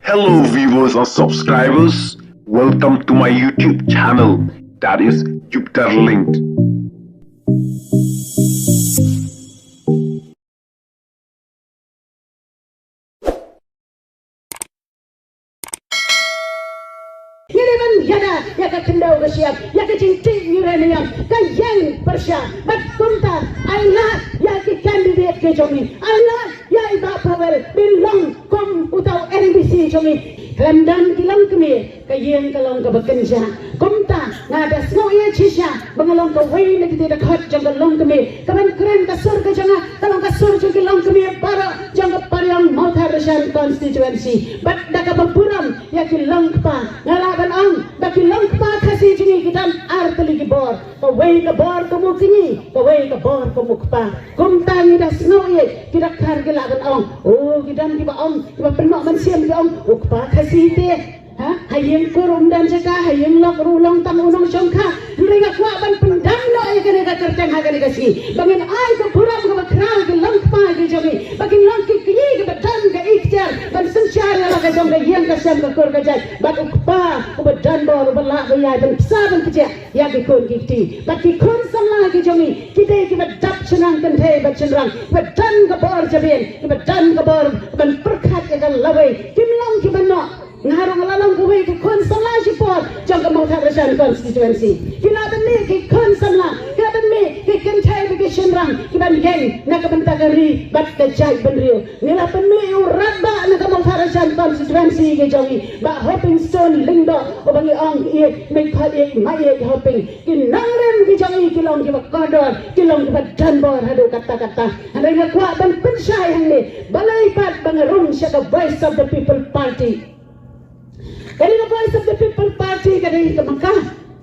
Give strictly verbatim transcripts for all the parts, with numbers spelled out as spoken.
Hello viewers and subscribers, welcome to my YouTube channel, that is Jupiter Linked. Ngi dei ban ïada ïa ka khyndew ka shyiap, ïa ka jingtip uranium, ka ïeng pyrshah. Bad kumta, ai lad ïa ki candidate ki jong ngi, ai lad ïa i Bah Pavel, bin long kum uta u MDC jong ngi. Khlem don ki longkmie, ka ïing ka long kaba kynjah. Kumta, nga da sngew ïeit shisha ba nga long kawei na kitei dkhot jong ka longkmie, kaban kren ka sur ka jong nga ka long ka sur jong ki longkmie baroh jong ka Pariong Mawthadraishan constituency. Bad da kaba burom ïa ki longkpa, nga lah ban ong ba ki longkpa Khasi jong ngi ki don ar tylli ki bor. Kawei ka bor ka mukni, kawei ka bor ka mukpa. Kumta ngi da sngew ïeit, ki dkhar ki lah ban ong, o, ki don kiba ong, kiba pynnoh mynsiem ki ong, u kpa Khasi te, ha, ha ïing kur um don jaka, ha ïing lok ruh long tang u nongshongkha. Hynrei nga kwah ban pyndam noh ïa kane ka kyrteng ha kane ka sngi ba ngin ai ka burom kaba khraw ïa ki longkpa ki jong ngi, ba kin long ki kñi kiba don ka ikhtiar ban synshar ïa la ka jong ka ïing ka sem ka kur ka jait. Bad u kpa uba don bor, uba lah ba ïai ban bsa ban kjeh ïa ki khun ki kti. Bad ki khun samla ki jong ngi ki dei kiba dap shynrang kynthei bad shynrang, kiba don ka bor jabieng, kiba don ka bor ban pyrkhat ïa ka lawei. Kim long kiba noh. Nga ruh nga la long kawei ka khun samla shipor jong ka Mawthadraishan constituency. Ki lah ban mih ki khun samla, ki lah ban mih ki kynthei bad ki shynrang kiban ïeng na ka bynta ka ri bad ka jaitbynriew. Ngi la pynmih ïa u rangbah na ka Mawthadraishan constituency ka jong ngi, Bah Hoping Stone Lyngdoh, uba ngi ong ïeit, ngi khot ïeit, ma ïeit Hoping. Ki nongrim ki jong ngi ki long kiba kordor, ki long kiba don bor haduh katta katta. Hynrei nga kwah ban pynshai hangne, balei pat ba nga rung sha ka Voice of the People Party. Kane ka Voice of the People Party ka dei ka maka,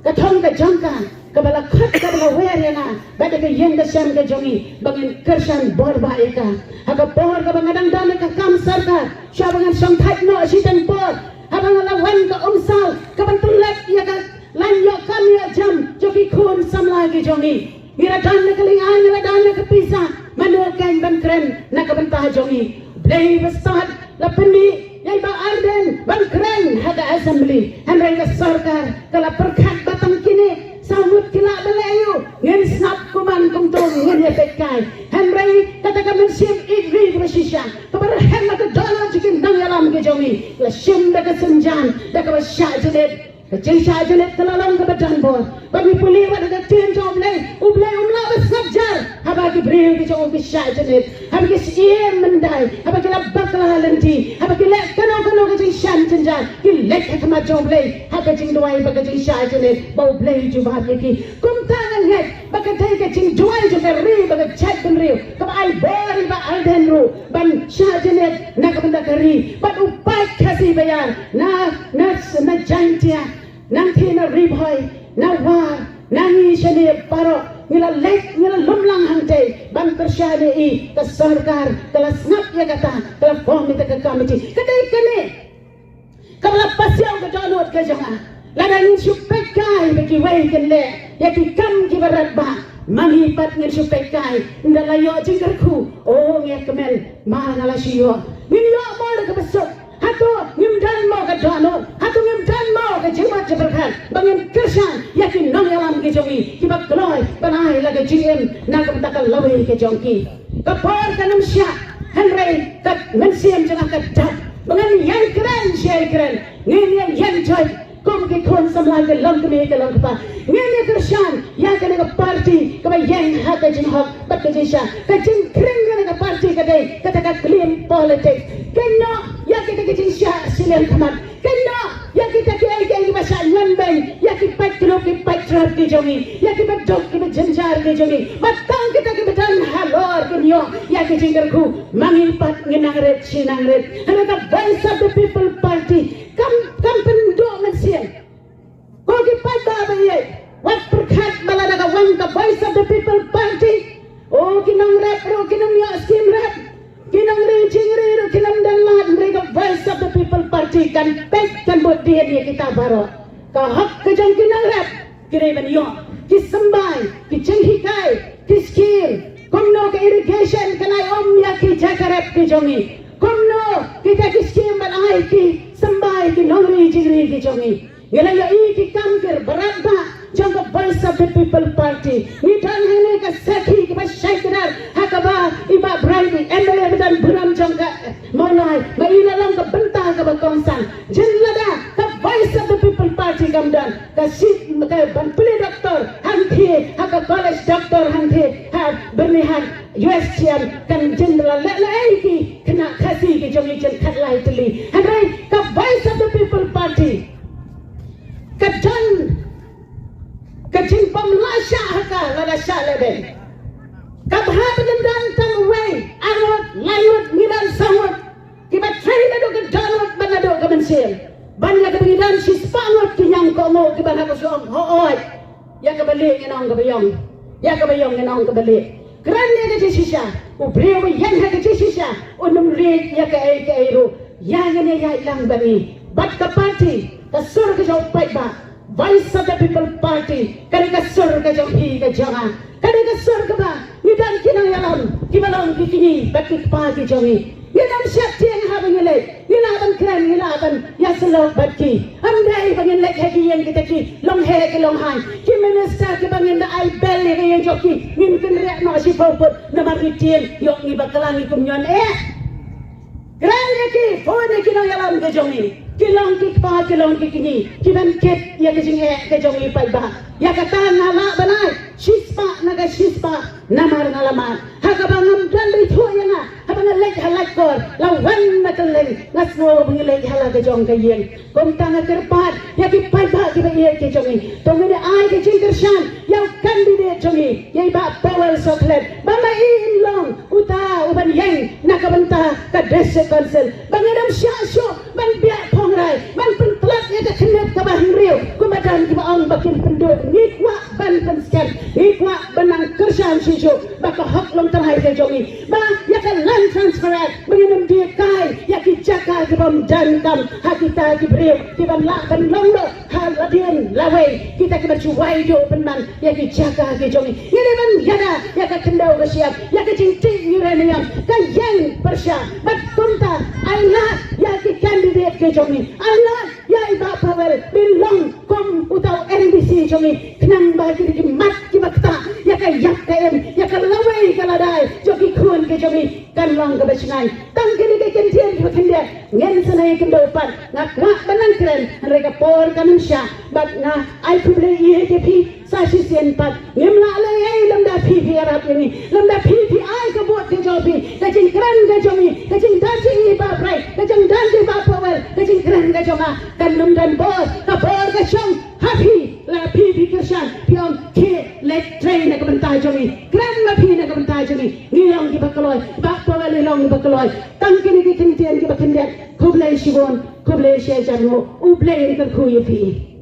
ka thong ka jong ka, kaba la khot, kaba la wer ïa nga bad ïa ka ïing ka sem ka jong ngi ba ngin kyrshan bor bah ïa ka. Ha ka por kaba nga dang don ha ka kam sorkar, shwa ba ngan shongthait noh shiteng por, haba nga la wan ka umsaw kaban pyllait ïa ka lain ïoh kam ïoh jam jong ki khun samla ki jong ngi. Ngi la don na ka lyngai, ngi la don na ka pisa, mano kein ban kren na ka bynta jong ngi? Blei ba stad la pynmih ïa i Bah Ardent ban kren ha ka assembly. Hynrei ka sorkar ka la pyrkhat ba tang kine saw ngut ki lah ban leh aïu? Ngin sngap kumne kumto, ngin ïa peitkai. Hynrei kata ka mynsiem ïeit ri kaba shisha, kaba rhem ha ka dohnud jong ki nongïalam ki jong ngi, la shim da ka sienjam, da kaba shah jynit. Ka jingshah jynit ka la long kaba don bor. Ba ngi pule wat ha ka ktien jong U Blei, U Blei um lah ban sngap jar haba ki briew ki jong u ki shah jynit, haba ki shim myndai, haba ki la bakla lynti, haba ki leh kano kano ka jingshan jynjar, ki leit ha khmat jong U Blei ha ka jingduwai bad ka jingshah jynit ba U Blei u jubab ïa ki. Kumta ngan ngeit ba ka dei ka jingduwai jong ka ri bad ka jaitbynriew kaba ai bor ïa i Bah Ardent ruh ban shah jynit na ka bynta ka ri. Bad u paid Khasi baïar na, na, na Jaintia, nangta na Ri Bhoi, na War, na ngi shane baroh ngi la leit, ngi la lum lang hangtei ban pyrshah ïa i. Ka sorkar ka la sngap ïa kata, ka la form ïa ka committee. Ka dei kane kaba la pasiaw ka dohnud ka jong nga. Lada ngin shu peitkai ba kiwei kin leh ïa ki kam kiba radbah, ma ngi pat ngin shu peitkai. Ynda la ïoh jingkyrkhu, o, ngi kmen, ma nga la shu ïoh. Ngin ïoh mo da kaba suk. Hato ngim don mo ka dohnud? Hato ngim don mo ka jingmut jingpyrkhat ba ngin kyrshan ïa ki nongïalam ki jong ngi kiba kloi ban ai la ka jingim na ka bynta ka lawei ka jong ki? Ka por kan ym shah, hynrei ka mynsiem jong nga ka dap ba ngan ïeng kren shi kren. Ngin ïeng ïeng joit kum ki khun samla, ki longkmie ki longkpa. Ngin ïeng kyrshan ïa kane ka party kaba ïeng ha ka jinghok bad ka jingshisha. Ka jingkhring kane ka party ka dei kata ka clean politics. Kynnoh ïa kita ki jingshah shiliang khmat. Kynnoh ïa kita kiei kiei kiba shah ñion beiñ ïa ki paidbah, ki paidbah ki jong ngi, ïa kiba duk kiba jynjar ki jong ngi. Ba tang kita kiba don halor kin ïoh ïa ki jingkyrkhu, ma ngi pat ngin nang rit shi nang rit. Hynrei ka Voice of the People Party kam, kam pynduh mynsiem. Ko ki paidbah ba ïeit, wat pyrkhat ba lada ka wan ka Voice of the People Party, o, ki nongrep ruh kin ym ïoh skim rep. Ki nongri jingri ruh kin ym don lad. Hynrei ka Voice of the People Party kan peit, kan bud dien ïa kita baroh. Ka hok ka jong ki nongrep ki dei ban ïoh ki symbai, ki jinghikai, ki skim. Kumno ka irrigation kan ai um ïa ki jaka rep ki jong ngi? Kumno kita ki skim ban ai ki Ngi ri jingri ki jong ngi. Ngi la ïohi ki kam kyrpang bha jong ka Voice of the People Party. Ngi don hangne ka sakhi kaba shai kdar ha kaba i Bah Bright, i M L A ba don burom jong ka Mawlai, ba i la long ka bynta kaba kongsan. Jin lada ka Voice of the People Party kam don, ka sit ka ban plie doktor hangthie ha ka college doktor hangthie ha Byrnihat, U S T M, kan jin la leh leh ei ki khynnah Khasi ki jong ngi jin khatlai tylli. Hynrei ka Voice of the People Party ka don ka jingbym lah shah ha ka lada shah leh beiñ. Ka bha ba ngin don tang uwei, ar ngut, lai ngut, ngi don saw ngut kiba trei naduh ka dohnud bad naduh ka mynsiem. Ban ïa kaba ngi don shispah ngut ki ñiangkohnguh kiban hap shu ong hooid, ïa kaba lieh ngin ong kaba ïong, ïa kaba ïong ngin ong kaba lieh. Kren ïa ka jingshisha, u briew ba ïeng ha ka jingshisha un ym rieh ïa kaei kaei ruh. Ïa ngin ïa ïaid lang bad ngi bad ka party, ka sur ka jong u paidbah. Voice of the People Party ka dei ka sur ka jong phi ka jong nga. Ka dei ka sur kaba ngi don ki nongïalam kiba long ki kñi bad ki kpa ki jong ngi. Ngin ym sheptieng haba ngi leit, ngi lah ban kren, ngi lah ban ïasyllok bad ki. Ym dei ba ngin leit ha ki ïing kita ki longheh ki longhaiñ, ki minister kiba ngin da ai bel ïa ka ïing jong ki, ngin kynriah noh shiphew phut namar ngi tieng ïoh ngi bakla ngi kumno eh. Kren ïa ki, phone ïa ki nongïalam ka jong ngi. Ki long ki kpa, ki long ki kñi, ki ban kit ïa ka jingeh ka jong ngi paidbah. Ïa kata nga lah ban ai shispah na ka shispah namar nga la mad. Ha kaba ngam don ba ithuh ïa nga, haba nga leit ha Laitkor, la wan na kylleng, nga sngew ba ngi leit ha la ka jong ka ïing. Kumta nga kyrpad ïa ki paidbah kiba ïeit ki jong ngi, to ngin ai ka jingkyrshan ïa u candidate jong ngi, ïa i Bah Powell Sohkhlet, ba ma i in long uta uban ïeng na ka bynta ka District Council. Ba ngin ym shah shuh ban biah phongrai, ban pyntlot ïa ka khyndiat kaba hynriew, kumba don kiba ong ba kin pynduh. Ngi kwah ban pynskhem, ngi kwah ban nang kyrshan shuh shuh ba ka hok longtrai ka jong ngi, ba ïa ka Land Transfer Act ba ngin ym die kai ïa ki jaka kibym donkam ha kita ki briew kiban lah ban long noh ha la dien lawei, kita kiba ju wai duh pynban ïa ki jaka ki jong ngi. Ngi dei ban ïada ïa ka khyndew ka shyiap, ïa ka jingtih uranium, ka ïeng pyrshah. Bad kumta ai lad ïa ki candidate ki jong ngi, ai lad ïa i Bah Powell ban long kum uta u M D C jong ngi, khnang ba ki dei ki mat kiba ktah ïa ka ïap ka im, ïa ka lawei ka ladai jong ki khun ki jong ngi kan long kaba shngaiñ. Tang kine ki kyntien kiba khyndiat ngin sa ïakynduh pat. Nga kwah ban nang kren hynrei ka por kam shah, bad nga ai khublei ïa phi sa shisien pat. Ngim lah leh ei lymda phi phi ïarap ïa ngi, lymda phi phi ai ka vote ka jong phi, ka jingkren ka jong ngi, ka jingdon jong i Bah Bright, ka jingdon jong i Bah Powell, ka jingkren ka jong nga kan ym don bor. Ka bor ka shong ha phi. La phi phi kyrshan, phi ong khie leit trei na ka bynta jong ngi, kren ma phi na ka bynta jong ngi. Ngi long kiba kloi, Bah Powell i long kiba kloi. Tang kine ki kyntien kiba khyndiat. Khublei shibun, khublei shihajar nguh. U Blei un kyrkhu ïa phi.